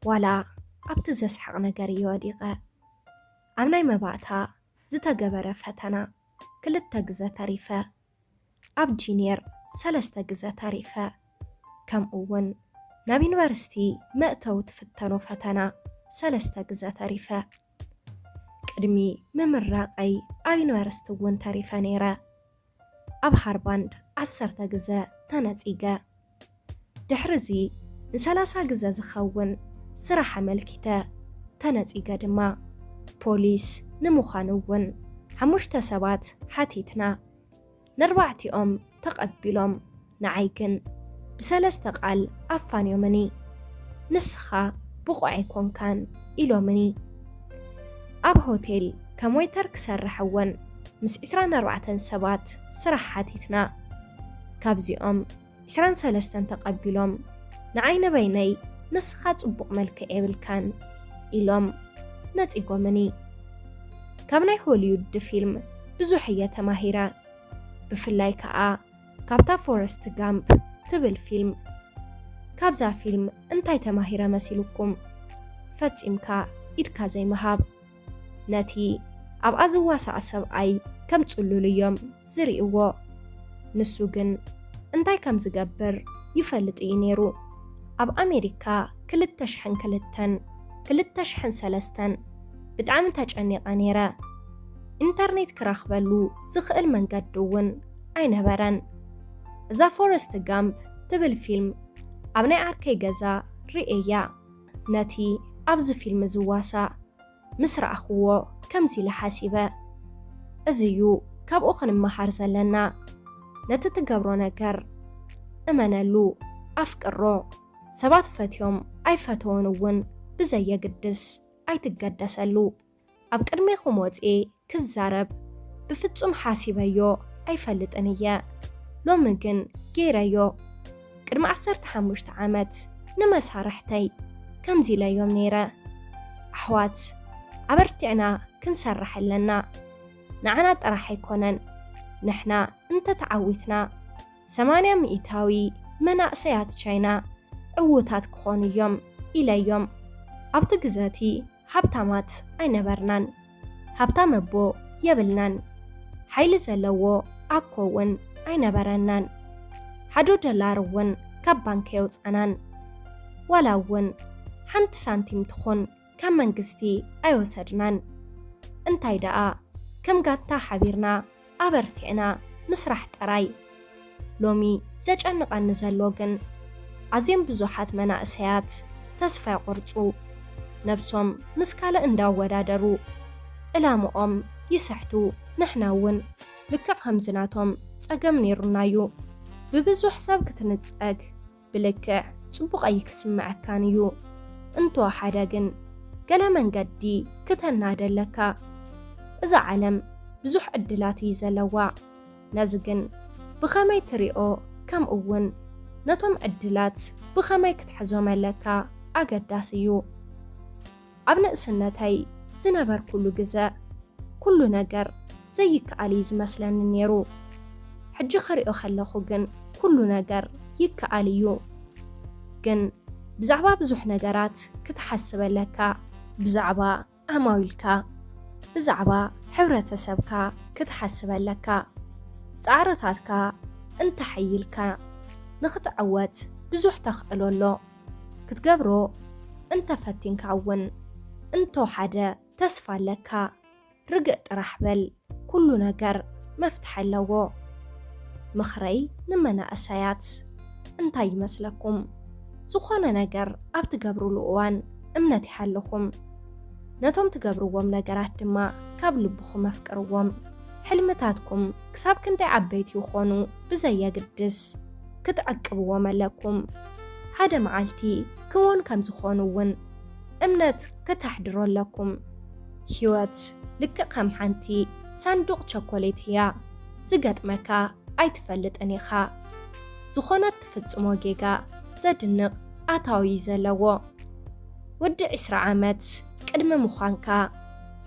ዋላ ኣብቲ ዘስሕቕ ነገር እየ ወዲቐ። ኣብ ናይ መባእታ ዝተገበረ ፈተና ክልተ ግዘ ተሪፈ። ኣብ ጂንየር ሰለስተ ግዘ ተሪፈ። ከምኡ እውን ናብ ዩኒቨርሲቲ መእተዊ ትፍተኖ ፈተና ሰለስተ ግዘ ተሪፈ። ቅድሚ ምምራቐይ ኣብ ዩኒቨርሲቲ እውን ተሪፈ ነይረ። ኣብ ሃርባንድ ዓሰርተ ግዘ ተነጺገ። ድሕሪ እዚ ንሰላሳ ግዘ ዝኸውን ስራሕ ኣመልኪተ ተነጺገ ድማ። ፖሊስ ንምዃን እውን ሓሙሽተ ሰባት ሓቲትና። ነርባዕቲኦም ተቐቢሎም፣ ንዓይ ግን ብሰለስተ ቃል ኣፋንዮምኒ። "ንስኻ ብቑዕ ኣይኮንካን" ኢሎምኒ። ኣብ ሆቴል ከም ዌይተር ክሰርሕ እውን ምስ ዕስራን ኣርባዕተን ሰባት ስራሕ ሓቲትና። ካብዚኦም ዕስራን ሰለስተን ተቐቢሎም፣ ንዓይ ንበይነይ "ንስኻ ጽቡቕ መልክዕ የብልካን" ኢሎም ነጺጎምኒ። ካብ ናይ ሆሊውድ ፊልም ብዙሕ እየ ተማሂረ። ብፍላይ ከኣ ካብታ ፎረስት ጋምፕ ትብል ፊልም። ካብዛ ፊልም እንታይ ተማሂረ መሲልኩም? ፈጺምካ ኢድካ ዘይምሃብ። ነቲ ኣብኣ ዝዋሳእ ሰብኣይ ከም ጽሉል እዮም ዝርእይዎ። ንሱ ግን እንታይ ከም ዝገብር ይፈልጥ እዩ ነይሩ። ኣብ ኣሜሪካ ክልተ ሽሕን ክልተን ክልተ ሽሕን ሰለስተን ብጣዕሚ ተጨኒቐ ነይረ። ኢንተርኔት ክረኽበሉ ዝኽእል መንገዲ እውን ኣይነበረን። እዛ ፎረስት ጋምፕ ትብል ፊልም ኣብ ናይ ዓርከይ ገዛ ርእየያ። ነቲ ኣብዚ ፊልም ዝዋሳእ ምስ ረኣኽዎ ከምዚ ኢለ ሓሲበ፣ "እዚ እዩ ካብኡ ክንመሃር ዘለና። ነቲ ትገብሮ ነገር እመነሉ፣ ኣፍቅሮ። ሰባት ፈትዮም ኣይፈተዎን እውን ብዘየግድስ ኣይትገደሰሉ። ኣብ ቅድሜኹም ወፅኤ ክዛረብ ብፍጹም ሓሲበዮ ኣይፈልጥን እየ። ሎሚ ግን ገይረዮ። ቅድሚ ዓሰርተ ሓሙሽተ ዓመት ንመሳርሕተይ ከምዚ ኢለዮም ነይረ፣ ኣሕዋት፣ ኣበርቲዕና ክንሰርሕ ኣለና። ንዓና ጥራሕ ኣይኮነን፣ ንሕና እንተተዓዊትና፣ ሰማንያ ሚእታዊ መናእሰያት ቻይና ዕዉታት ክኾኑ እዮም" ኢለዮም። ኣብቲ ግዘ እቲ ሃብታማት ኣይነበርናን። ሃብታም ኣቦ የብልናን። ሓይሊ ዘለዎ ኣኮ እውን ኣይነበረናን። ሓደ ዶላር እውን ካብ ባንክ ኣየውጻናን። ዋላ እውን ሓንቲ ሳንቲም ትኹን ካብ መንግስቲ ኣይወሰድናን። እንታይ ደኣ፣ ከም ጋንታ ሓቢርና ኣበርቲዕና ምስራሕ ጥራይ። ሎሚ ዘጨንቐኒ ዘሎ ግን፣ ኣዝዮም ብዙሓት መናእሰያት ተስፋ ይቖርጹ፣ ነብሶም ምስ ካልእ እንዳወዳደሩ ዕላምኦም ይስሕቱ። ንሕና እውን ልክዕ ከምዚ ናቶም ጸገም ነይሩና እዩ። ብብዙሕ ሰብ ክትንጸግ ብልክዕ ጽቡቕ ኣይክስምዐካን እዩ። እንተወሓደ ግን ገለ መንገዲ ክተናደ ኣለካ። እዛ ዓለም ብዙሕ ዕድላት እዩ ዘለዋ። ነዚ ግን ብኸመይ ትሪኦ፣ ከምኡ እውን ነቶም ዕድላት ብኸመይ ክትሕዞም ኣለካ ኣገዳሲ እዩ። ኣብ ንእስነተይ ዝነበርኩሉ ግዘ ኩሉ ነገር ዘይከኣል እዩ ዝመስለኒ ነይሩ። ሕጂ ክሪኦ ከለኹ ግን ኩሉ ነገር ይከኣል እዩ። ግን ብዛዕባ ብዙሕ ነገራት ክትሓስብ ኣለካ። ብዛዕባ ዓማዊልካ፣ ብዛዕባ ሕብረተሰብካ ክትሓስብ ኣለካ። ጻዕርታትካ እንተሐይልካ፣ ንኽትዕወት ብዙሕ ተኽእሎ ኣሎ። ክትገብሮ እንተፈቲንካ እውን እንተወሓደ ተስፋ ኣለካ። ርግእ ጥራሕ በል፣ ኩሉ ነገር መፍትሒ ኣለዎ። ምኽረይ ንመናእሰያት እንታይ ይመስለኩም? ዝኾነ ነገር ኣብ ትገብሩሉ እዋን እምነት ይሃልኹም። ነቶም ትገብርዎም ነገራት ድማ ካብ ልብኹም ኣፍቅርዎም። ሕልምታትኩም ክሳብ ክንደይ ዓበይቲ ይኾኑ ብዘየግድስ ክትዕቅብዎም ኣለኩም። ሓደ መዓልቲ ክውን ከም ዝኾኑ እውን እምነት ከተሕድሩ ኣለኩም። ህይወት ልክዕ ከም ሓንቲ ሳንዱቕ ቸኮሌት እያ። ዝገጥመካ ኣይትፈልጥን ኢኻ። ዝኾነ እትፍጽሞ ጌጋ ዘድንቕ ኣታዊ እዩ ዘለዎ። ወዲ ዕስራ ዓመት ቅድሚ ምዃንካ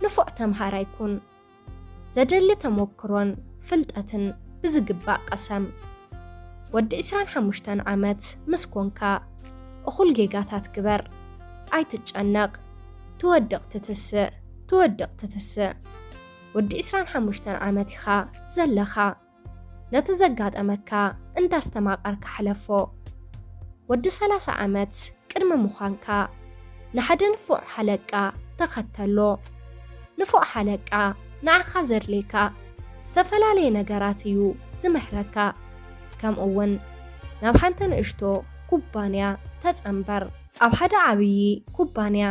ንፉዕ ተምሃራይ ኩን። ዘድሊ ተመክሮን ፍልጠትን ብዝግባእ ቅሰም። ወዲ ዕስራን ሓሙሽተን ዓመት ምስ ኮንካ እኹል ጌጋታት ግበር። ኣይትጨነቕ። ትወድቕ ትትስእ፣ ትወድቕ ትትስእ። ወዲ ዕስራን ሓሙሽተን ዓመት ኢኻ ዘለኻ። ነቲ ዘጋጠመካ እንዳስተማቐርካ ሕለፎ። ወዲ ሰላሳ ዓመት ቅድሚ ምዃንካ ንሓደ ንፉዕ ሓለቃ ተኸተሎ። ንፉዕ ሓለቃ ንዓኻ ዘድልየካ ዝተፈላለየ ነገራት እዩ ዝምህረካ። ከምኡ እውን ናብ ሓንቲ ንእሽቶ ኩባንያ ተጸንበር። ኣብ ሓደ ዓብዪ ኩባንያ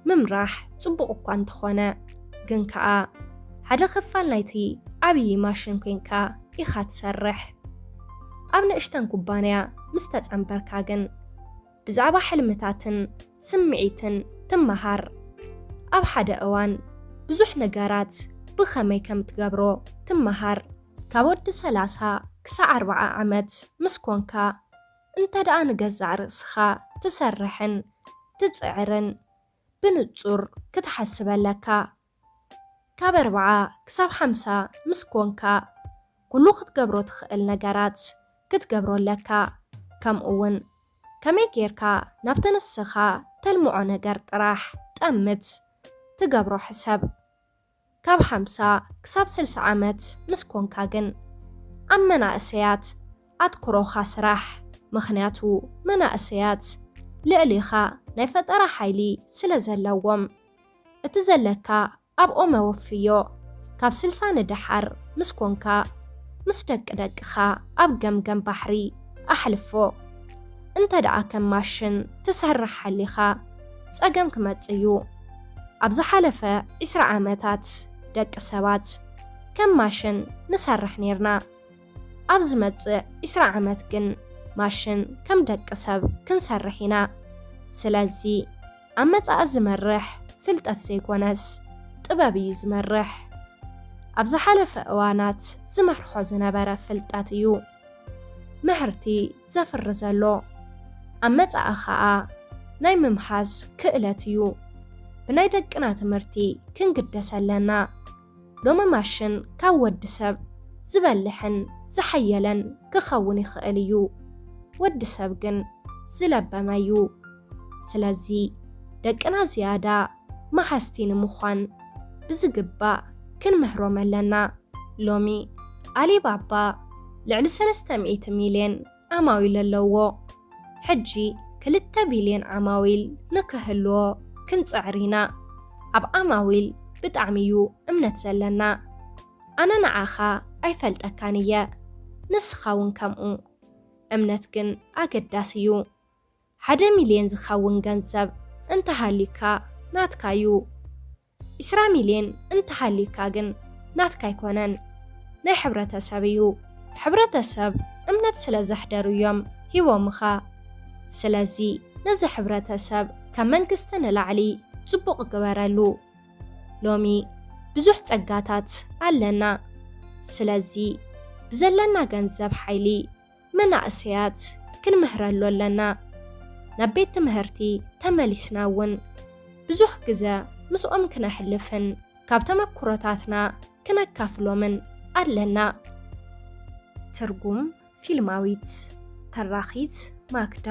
ምምራሕ ጽቡቕ እኳ እንተኾነ፣ ግን ከኣ ሓደ ክፋል ናይቲ ዓብዪ ማሽን ኮይንካ ኢኻ ትሰርሕ። ኣብ ንእሽተን ኩባንያ ምስ ተጸንበርካ ግን፣ ብዛዕባ ሕልምታትን ስምዒትን ትመሃር። ኣብ ሓደ እዋን ብዙሕ ነገራት ብኸመይ ከም ትገብሮ ትመሃር። ካብ ወዲ ሰላሳ ክሳዕ ኣርብዓ ዓመት ምስ ኮንካ፣ እንተ ደኣ ንገዛእ ርእስኻ ትሰርሕን ትጽዕርን ብንጹር ክትሓስብ ኣለካ። ካብ ኣርብዓ ክሳብ ሓምሳ ምስ ኮንካ፣ ኩሉ ክትገብሮ ትኽእል ነገራት ክትገብሮ ኣለካ። ከምኡ እውን ከመይ ጌርካ ናብቲ ንስኻ ተልምዖ ነገር ጥራሕ ጠምት ትገብሮ ሕሰብ። ካብ ሓምሳ ክሳብ ስልሳ ዓመት ምስ ኮንካ ግን፣ ኣብ መናእሰያት ኣትኩሮኻ ስራሕ። ምኽንያቱ መናእሰያት ልዕሌኻ ናይ ፈጠራ ሓይሊ ስለ ዘለዎም፣ እቲ ዘለካ ኣብኦም ኣወፍዮ። ካብ ስልሳ ንደሓር ምስ ኮንካ፣ ምስ ደቂ ደቅኻ ኣብ ገምገም ባሕሪ ኣሕልፎ። እንተ ደኣ ከም ማሽን ትሰርሕ ሓሊኻ፣ ጸገም ክመጽእ እዩ። ኣብ ዝሓለፈ ዕስራ ዓመታት፣ ደቂ ሰባት ከም ማሽን ንሰርሕ ኔርና። ኣብ ዝመጽእ ዕስራ ዓመት ግን፣ ማሽን ከም ደቂ ሰብ ክንሰርሕ ኢና። ስለዚ፣ ኣመጻኣ ዝመርሕ ፍልጠት ዘይኮነስ፣ ጥበብ እዩ ዝመርሕ። ኣብ ዝሓለፈ እዋናት ዝመርሖ ዝነበረ ፍልጠት እዩ። ምህርቲ ዘፍሪ ዘሎ። ኣመጻኣ ኸኣ ናይ ምምሃዝ ክእለት እዩ። ብናይ ደቅና ትምህርቲ ክንግደስ ኣለና። ሎሚ ማሽን ካብ ወዲ ሰብ ዝበልሕን ዝሓየለን ክኸውን ይኽእል እዩ። ወዲ ሰብ ግን ዝለበመ እዩ። ስለዚ ደቅና ዝያዳ መሃዝቲ ንምዃን ብዝግባእ ክንምህሮም ኣለና። ሎሚ ኣሊባባ ልዕሊ ሰለስተ ሚእቲ ሚልዮን ዓማዊል ኣለዎ። ሕጂ ክልተ ቢልዮን ዓማዊል ንክህልዎ ክንጽዕር ኢና። ኣብ ዓማዊል ብጣዕሚ እዩ እምነት ዘለና። ኣነ ንዓኻ ኣይፈልጠካን እየ፣ ንስኻ እውን ከምኡ። እምነት ግን ኣገዳሲ እዩ። ሓደ ሚልዮን ዝኸውን ገንዘብ እንተሃልዩካ ናትካ እዩ። ዕስራ ሚልዮን እንተሃልዩካ ግን ናትካ ኣይኮነን፣ ናይ ሕብረተሰብ እዩ። ሕብረተሰብ እምነት ስለ ዘሕደሩ እዮም ሂቦምኻ። ስለዚ ነዚ ሕብረተሰብ ካብ መንግስቲ ንላዕሊ ጽቡቕ ግበረሉ። ሎሚ ብዙሕ ጸጋታት ኣለና። ስለዚ ብዘለና ገንዘብ ሓይሊ መናእሰያት ክንምህረሉ ኣለና። ናብ ቤት ትምህርቲ ተመሊስና እውን ብዙሕ ግዘ ምስኦም ክነሕልፍን ካብ ተመኩሮታትና ክነካፍሎምን ኣለና። ትርጉም ፊልማዊት፣ ተራኺት ማክዳ።